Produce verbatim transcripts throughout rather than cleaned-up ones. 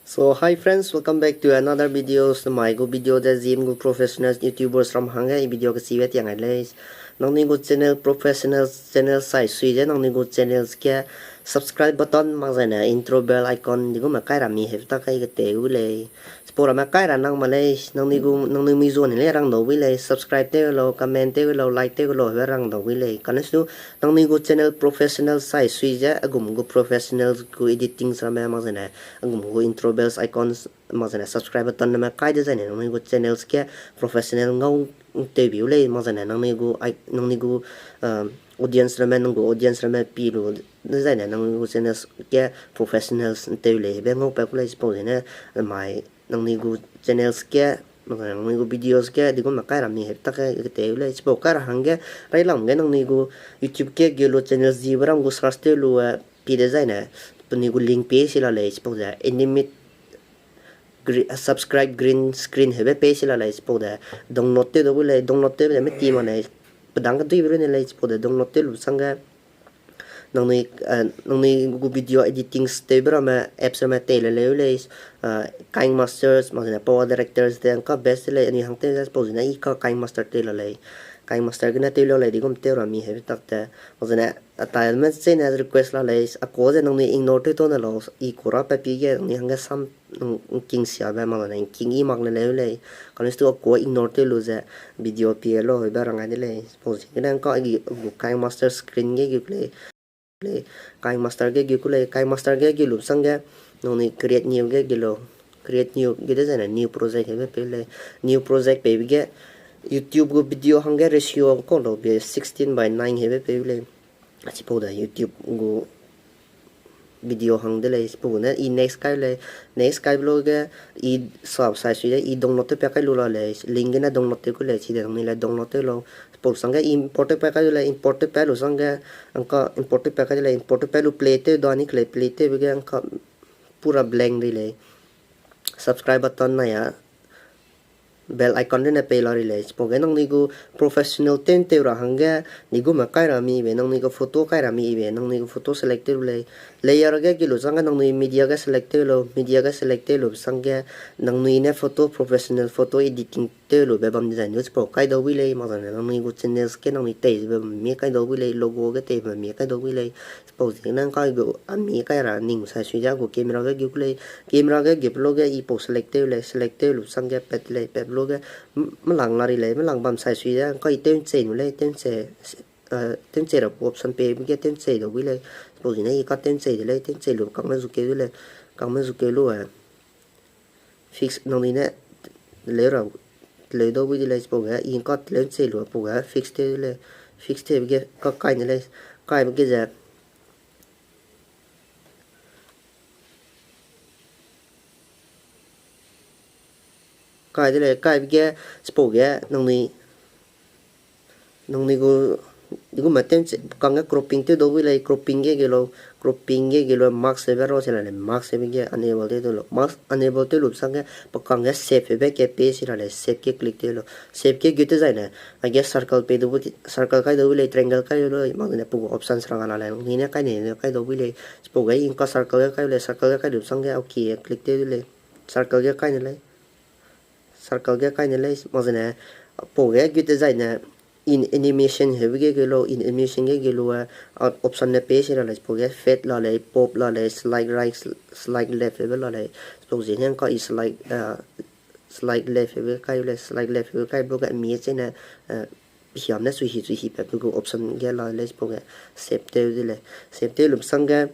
So, hi friends, welcome back to another videos. Mai gu video de Zeme gu professional YouTubers ram hangge i video kesibe tiang ai lei. Nangnui gu channel, professional channel sai sui ze nangnui gu channels ge subscribe button mak zaine intro bell icon digume kai ra mi hebe tak kai ketei u lei. Chipau ramme kai ra nang ma lei, nangnui gu, nangnui mi zua ni lei rang dau wi lei, subscribe tew lau, comment tew lau, like tew lau hebe rang dau wi lei. Kane su nangnui gu channel professional sai sui ze, agum gu professional gu editing ramme mak zaine, agum gu intro bells icons mak zaine subscribe button ramme kai dezaine nangnui gu channels ge professional ngau tewbi u lei mak zaine nangnui gu, nangnui gu audience ramme, nang gu audience ramme pi lu dezaine nangnui gu channels ge professionals tew lei hebe ngau pa ku lei. Chipau zene mai nangnui gu channels ge, nangnui gu videos ge digume kai ra mi hebe tak ke ketei u lei. Chipau kai ra hangge, railam ge nangnui gu YouTube ge geu lu channels zibe ram gu search tew lu, pi dezaine penui gu link pei si la lei. Chipau ze animate subscribe green screen hebe pei si la lei. Chipau de download tew dau wi lei, download tew de meti ma lei, pedang keduibe rune lei. Chipau de download tew lu sangge nangnui gu video editing tewbe ramme apps ramme tei le leu lei. KineMasters mak zene Power Directors de ngka best lei, anui hang tew ze chipau zene i ka KineMaster tew la lei. KineMaster gene tew la lei, digum tew ra mi hebe tak te. Mak zene ataime chene request la lei, a ku ze nangnui ignore tew ta ne lau, i ku ra pa pi ge nangnui hangge sam ngking siabe mak zene ngking i mak le leu lei. Kane stu a ku ignore tew lu ze video pi lau hebe rang ai de lei. Chipau zene ngka gu KineMaster screen ge geu lei. KineMaster ge geu ku lei, KineMaster ge geu lu sangge nangnui create new ge geu lau. Create new ge dezaine new project hebe pei lei. New project peibe ge YouTube gu video hangge ratio ngkau lau be sixteen by nine hebe pei lei. Chipau de YouTube gu video hang de lei. Chipau ne i next kai lei. Next kaibe lu ge i sub sai sui de i download tew pa kai lu la lei. Link gene download tew ku lei, chide nangnui le download tew lau. Chipau sangge import tew pa kai lu lei, import tew pa lu sangge ngka import tew pa kai de lei, import tew pa lu play tew da ni ke lei, play tewbe ge ngka pura blank ri lei. Subscribe button nai a bell icon rune pei la ri lei. Chipau ge nangnui gu professional tew tew ra hangge, digume kai ra mi be, nangnui gu photo kai ra mi be, nangnui gu photo select tew lu lei. Layer ge geu lu sangge nangnui media ge select tew lau, media ge select tew lu sangge nangnui ne photo, professional photo editing tew lube bam dezaine chipau kai dau wi lei, mak zene nangnui gu channels ge nangnui tei zebe mi kai dau wi lei, logo ge tei be mi kai dau wi lei. Chipau ziegene ngka gu a mi kai ra ning sai sui de a gu camera ge geu ku lei, camera ge geu pe lu ge i pau select tew lei, select tew lu sangge pat lei, pat lu ge melang la ri lei, melang bam sai sui de ngka i tew nchei nu lei, tew nchei ra pu option peibe ge tew nchei dau wi lei. Chipau zene i ka tew nchei de lei, tew nchei lu kangme zukeu de lei, kangme zukeu lu e fix nangnui ne teleu ra, teleu dau wi de lei. Chipau ge i ngka teleu nchei lu pau ge fix tew de lei, fix tewbe ge ka kai ne lei, kaibe ge ze kai de lei, kaibe ge chipau ge nangnui, nangnui gu, digume tew nchei kangge cropping tew dau wi lei, cropping ge geu lau, cropping ge geu lu mask hebe ra se la lei, mask hebe ge enable tew dau lau, mask enable tew lu sangge pe kangge shape hebe ke pei si la lei, shape ge click tew lau, shape ge geu tezaine aige circle pei dau, circle kai dau wi lei, triangle kai dau wi lei, mak zene pe gu options rang a la lei, nangnui ne kai ne kai dau wi lei. Chipau ge i ngka circle ge kai lei, circle ge kai lu sangge okay click tew de lei, circle ge kai ne lei. Circle ge kai ne lei, mak zene pau ge geu tezaine in animation hebe ge geu lau, in animation ge geu lu a option ne pei si la lei, chipau ge fade la lei, pop la lei, slide right, slide left hebe la lei. Chipau ziegene ngka i slide left hebe kai lei, slide left hebe kai lu ge mi chene hiam ne suihi suihi pa pe gu option ge la lei, chipau ge save tew de lei, save tew lu sangge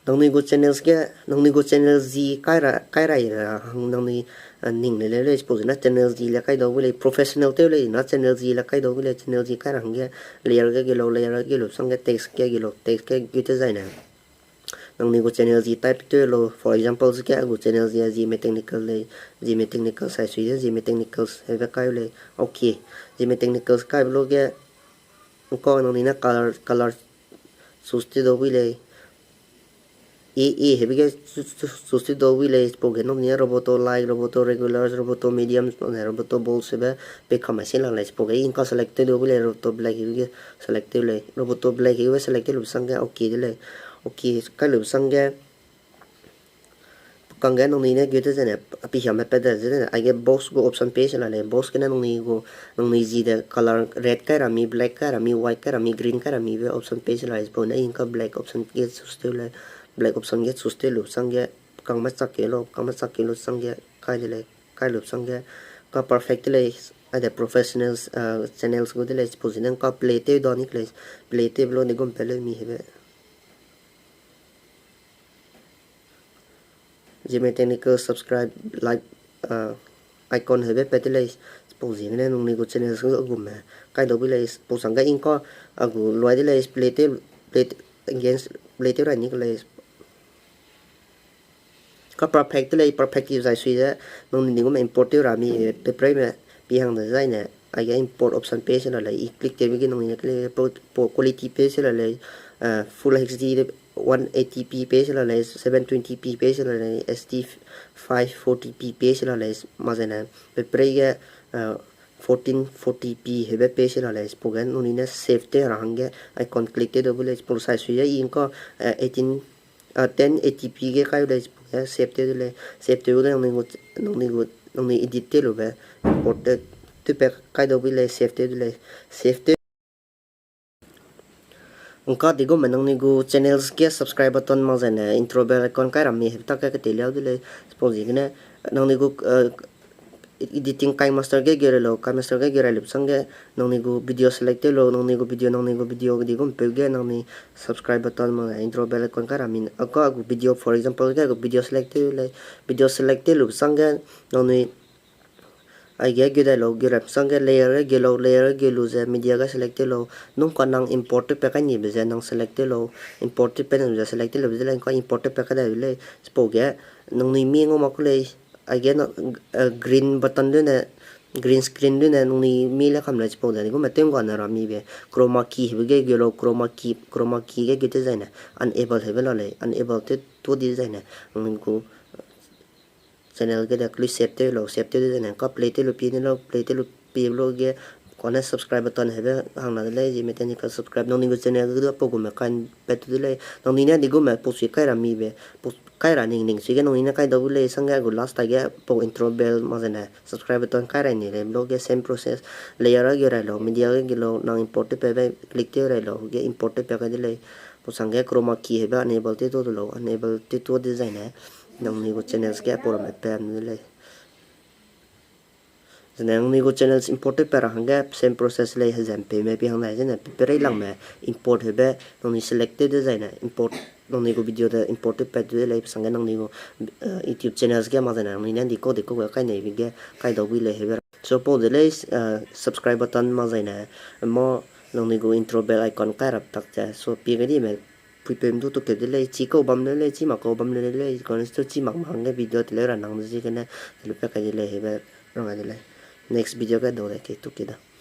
nangnui gu channels ge, nangnui gu channel zi kai ra, kai ra ra hang nangnui ning le leu lei. Chipau zene channel zi le kai dau wi lei, professional tew lei na channel zi le kai dau wi lei, channel zi kai ra hangge layer ge geu lau, layer ge geu lu sangge text ge geu lau, text ge geu tezaine nangnui gu channel zi type tew lau, for example ge a gu channel zi a Zeme Technical lei, Zeme Technical sai sui de Zeme Technicals hebe kai lei, okay, Zeme Technicals kaibe lu ge ngka nangnui ne color, color choose tew dau wi lei, e, e hebe ge choose tew dau wi lei, chipau ge nangnui ne Roboto Light, Roboto Regulars, Roboto Mediums, Roboto Bold hebe pei kam mai si la lei, chipau ge i ngka select tew dau wi lei, Roboto Black hebe ge select tew lei, Roboto Black hebe select tew lu sangge okay de lei, okay kai lu sangge Kangge nangnui ne gu te zene, api hiame pat de zene, aige box gu option pei se la lei, box gene nangnui gu, nangnui zi de color red kai ra mi, black kai ra mi, white kai ra mi, green kai ra mi be option pei se la lei, chipau ne ingka black option ge choose tew lei, black option ge choose tew lu sangge, kangme chak ke lu, kangme chak ke lu sangge, kai de lei, kai lu sangge, ka perfect de lei, aide professionals, channels gu de lei, chipau zene ka play tew da ni ke lei, play tew be lu de gum pe leu mi hebe. Zeme technical subscribe, like, icon hebe pat de lei, chipau ziegene nangnui gu channels gu agume, kai dau bi lei, chipau sangge ingka agu lui de lei, play tew, play, against, play tew ra ni ke lei. Ka perfect de lei, perfect zai sui ze, nangnui digume import tew ra mi, pepreime, pi hang de zaine, aige import option pei se la lei, i click tewbe ge nangnui ne ke lei, quality pei se la lei, full H D one eighty P pei se la lei, seven twenty P pei se la lei, S T five forty P pei se la lei, mak zene, peprei ge, fourteen forty P hebe pei se la lei, chipau ge nangnui ne save tew ra hangge, icon click tew dau bu lei, chipau sai sui ze, i ingka, eighteen, ten eighty P ge kai lei, chipau ge save tew de lei, save tew de nangnui gu, nangnui edit tew lube, import tew pa kai dau bu lei, save tew de lei, save tew Ngka digume nangnui gu channels ge subscribe button mak zaine intro bell icon kai ra mi hebe tak ge ketei liau de lei, chipau ziegene, nangnui gu, editing KineMaster ge geu rai lau, KineMaster ge geu rai lube sangge, nangnui gu video select tew lau, nangnui gu video, nangnui gu video digume peu ge nangnui subscribe button mak zaine intro bell icon kai ra mi, a ka gu video, for example, ge gu video select tew lei, video select tew lube sangge, nangnui aige geu dai lau, geu ram sangge layer ge geu lau, layer ge geu lu ze media ga select tew lau, nung ka nang import tew pa kai nibe ze nang select tew lau, import tew pa nibe ze select tew lube ze lei, ngka import tew pa kai dai lei, chipau ge, nangnui mi ngau mak ku lei, aige, green button dune, green screen dune, nangnui mi le kam lei chipau de, digume tew ngga ne ra mi be, chroma key hebe ge geu lau, chroma key, chroma key ge geu tew zaine, enable hebe la lei, enable tew tu di zaine, nangnui gu channel ge de lui save tew lau, save tew de zaine, ka play tew lu pie ne lau, play tew lu pie lu ge, kane subscribe button hebe hang la de lei, zeme technical subscribe, nangnui gu channel ge du pau gume kan pat tu de lei, nangnui ne digume pau sui kai ra mi be, pau kai ra ning ning sui ge nangnui ne kai dau bu lei, sangge gu last ta ge pau intro bell mak zaine subscribe button kai ra ni lei, lu ge same process, layer ge geu rai lau, media ge geu lau, nang import tew pa be click tew rai lau, ge import tew pa kai de lei, pau sangge chroma key hebe enable tew tu de lau, enable tew tu de zaine, nangnui gu channels ge pau ramme pam de lei. Zene nangnui gu channels import tew pa ra hangge same process lei, hezam peume pi hang dai zene, pe perei langme import hebe, nangnui select tew de zaine, import, nangnui gu video de import tew pat tu de lei, pe sangge nangnui gu, YouTube channels ge mak zaine, nangnui ne dikau dikau ge kai neibe ge, kai dau bu lei hebe ra. So pau de lei, subscribe button mak zaine, mo nangnui gu intro bell icon kai rap tak ze, so pie ge dime, puipeume du tu keu de lei, chi kau bam le lei, chi mak kau bam le lei, kane stu chi mak ma hangge video teleu ra nang de ziegene, teleu pa kai de lei hebe, rang ai de lei. Next video ge dau de ke tu ke da.